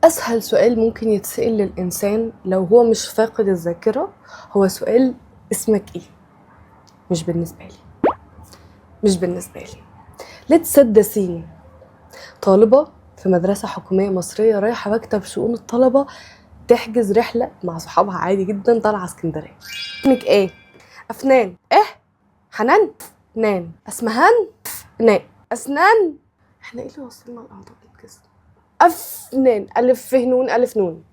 أسهل سؤال ممكن يتسأل للإنسان لو هو مش فاقد الذاكرة هو سؤال اسمك إيه؟ مش بالنسبة لي، مش بالنسبة لي. Let's set the scene. طالبة في مدرسة حكومية مصرية رايحة مكتب شؤون الطلبة تحجز رحلة مع صحابها عادي جدا، طالعة اسكندرية. اسمك ايه؟ أفنان. ايه؟ حنان؟ نان. أسمهان؟ نان. أسنان؟ احنا ايه اللي وصلنا لأعضاء الجسم؟ أفنان، ألف ف نون ألف نون.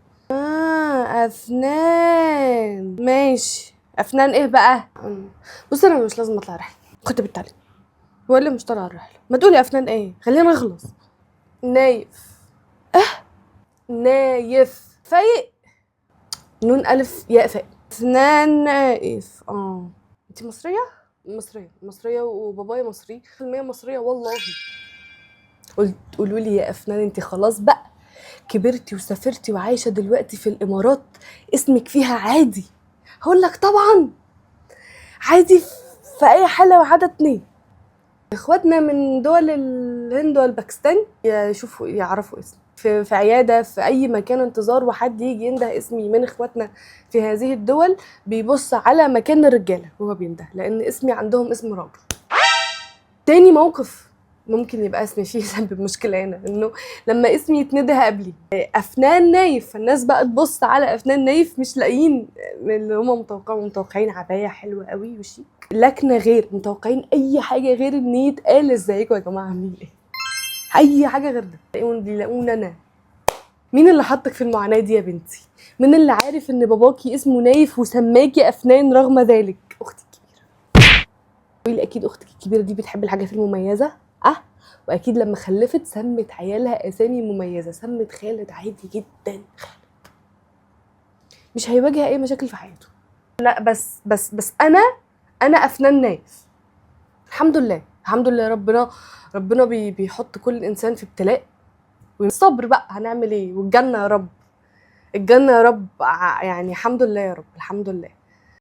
أفنان، ماشي. أفنان ايه بقى؟ بص، أنا مش لازم أطلع رحلة، كنت بالتعليم ولا مش طالعة الرحلة؟ ما تقولي أفنان ايه، خلينا نخلص. نايف. اه نايف فايق، نون ألف ياء فاء. أفنان نايف. انتي مصرية؟ مصرية، مصرية، وبابايا مصري، في المية مصرية والله. قلت قولوا لي يا أفنان انتي خلاص بقى كبرتي وسافرتي وعايشة دلوقتي في الإمارات، اسمك فيها عادي؟ هقول لك طبعا عادي في أي حالة وعدد 2. اخواتنا من دول الهند والباكستان يشوفوا يعرفوا اسمي في عيادة، في أي مكان انتظار، وحد يجي ينده اسمي من اخواتنا في هذه الدول بيبص على مكان الرجالة وهو بينده، لأن اسمي عندهم اسم راجل. تاني موقف ممكن يبقى اسمي فيه سبب مشكلة هنا، إنه لما اسمي يتنده قبلي أفنان نايف، فالناس بقى تبص على أفنان نايف مش لاقيين اللي هما متوقعين عباية حلوة قوي وشيك، لكنة غير متوقعين أي حاجة غير إن يتقال ازيكم يا جماعة عاملين إيه، أي حاجة غير ده. بيلاقوني أنا. مين اللي حطك في المعاناة دي يا بنتي؟ مين اللي عارف إن باباكي اسمه نايف وسماكي أفنان رغم ذلك؟ أختي الكبيرة. قولي أكيد أختك الكبيرة دي بتحب الحاجات المميزة؟ وأكيد لما خلفت سمت عيالها أسامي مميزة، سمت خالد عادي جدا، خالد مش هيواجه أي مشاكل في حياته. لا بس بس بس أنا أفنان نايف. الحمد لله، الحمد لله. ربنا بيحط كل إنسان في ابتلاء والصبر بقى، هنعمل إيه؟ والجنة يا رب، الجنة يا رب. الحمد لله يا رب، الحمد لله.